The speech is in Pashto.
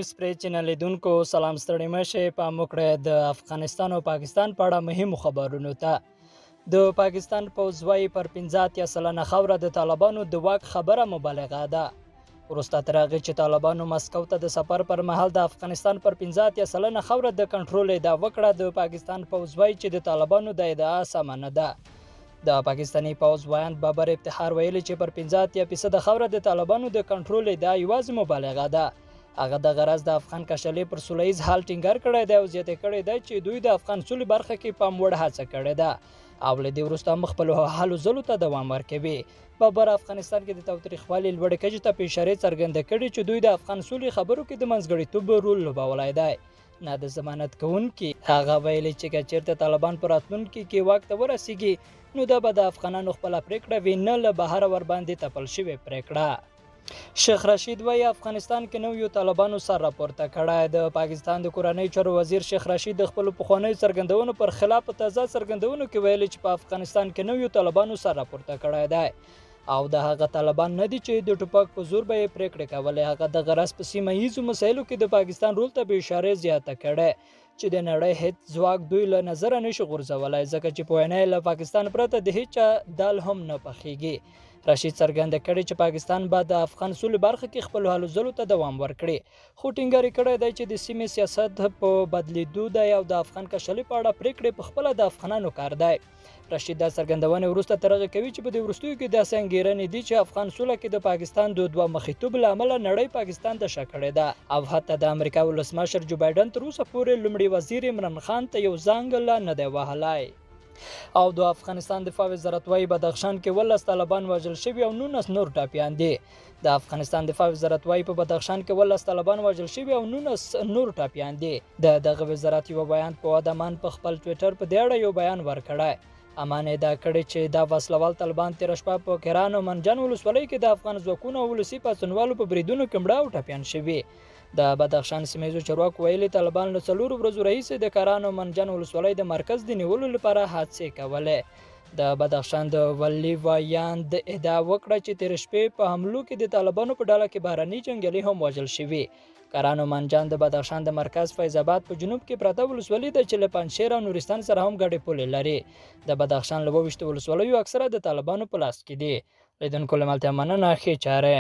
نیوز پرې چینل لیدونکو سلام، ستړي مه شئ. پام وکړئ د افغانستان او پاکستان په اړه مهمو خبرونو ته. د پاکستان پوځ وايي پر 85% خاوره د طالبانو د واک خبره مبالغه ده. وروسته تر هغې چې طالبانو مسکو ته د سفر پر مهال د افغانستان پر 85% خاوره د کنټرول ادعا وکړه، د پاکستان پوځ وايي چې د طالبانو د ادعا سمه نه ده. د پاکستاني پوځ ویاند بابر افتخار ویلي چې پر 85% خاوره د طالبانو د کنټرول ادعا یوازې مبالغه ده. هغه دغه راز د افغان کشالې پر سوله ییز حل ټینګار کړی دی او زیاته کړې ده چې دوی د افغان سولې برخه کې پام وړ هڅه کړې ده او له دې وروسته هم خپلو هلو ځلو ته دوام ورکوي. بابر افغانستان کې د تاوتریخوالي لوړې کچې ته په اشارې څرګنده کړې چې دوی د افغان سولې خبرو کې د منځګړیتوب رول لوبولی دی، نه د ضمانت کوونکي. هغه ویلي چې که چېرته طالبان په راتلونکي کې واک ته ورسیږي نو دا به د افغانانو خپله پرېکړه وي، نه له بهره ورباندې تپل شوې پرېکړه. شیخ رشید وایي افغانستان کې نویو طالبانو سر راپورته کړی. د پاکستان د کورنیو چارو وزیر شیخ رشید د خپلو پخوانیو څرګندونو پر خلاف په تازه څرګندونو کې ویلي چې په افغانستان کې نویو طالبانو سر راپورته کړی دی او د هغه طالبان نه دي چې د ټوپک په زور به یې پرېکړې کولې. هغه دغه راز په سیمه ییزو مسایلو کې د پاکستان رول ته په اشارې زیاته کړې چې د نړۍ هیڅ ځواک دوی له نظره نشي غورځولی، ځکه چې په وینا یې له پاکستان پرته د هیچا دال هم نه پخیږي. رشید څرګنده کړې چې پاکستان به د افغان سولې برخه کې خپلو هلو ځلو ته دوام ورکړي، خو ټینګار یې کړی دی چې د سیمې سیاست په بدلیدو دی او د افغان کشالې په اړه پرېکړې په خپله د افغانانو کار دی. رشید دا څرګندونې وروسته تر هغه کوي چې په دې وروستیو کې داسې انګېرنې دي چې افغان سوله کې د پاکستان د دوه مخیتوب له امله نړۍ پاکستان ته شا کړې ده او حتی د امریکا ولسمشر جو بایډن تر اوسه پورې لومړي وزیر عمران خان ته یو زنګ لا نه دی وهلی. او د افغانستان دفاع وزارت وايي بدخشان کې 17 طالبان وژل شوي او 19 نور ټپیان دي. د افغانستان دفاع وزارت وايي په بدخشان کې 17 طالبان وژل شوي او 19 نور ټپیان دي. د دغه وزارت یو ویاند فواد امان په خپل ټویټر په دې اړه یو بیان ورکړی. امان ادعا کړې چې دا وسلوال طالبان تېره شپه په کران او منجان ولسوالۍ کې د افغان ځواکونو او ولسي پاڅونوالو په بریدونو کې مړه او ټپیان شوي. د بدخشان سیمه ییزو چارواکو ویلي طالبان له 4 ورځو راهیسې د کران او منجان ولسوالۍ د مرکز د نیولو لپاره هڅې کولې. د بدخشان د ولي ویاند ادعا وکړه چې تېرې شپې په حملو کې د طالبانو په ډله کې بهرني جنګیالي هم وژل شوي. کران او منجان د بدخشان د مرکز فیض آباد په جنوب کې پرته ولسوالي ده چې له پنجشیر او نورستان سره هم ګډې پولې لري. د بدخشان له 27 ولسوالیو اکثره د طالبانو په لاس کې دي. لیدونکو له ملتیا مننه، ښې چارې.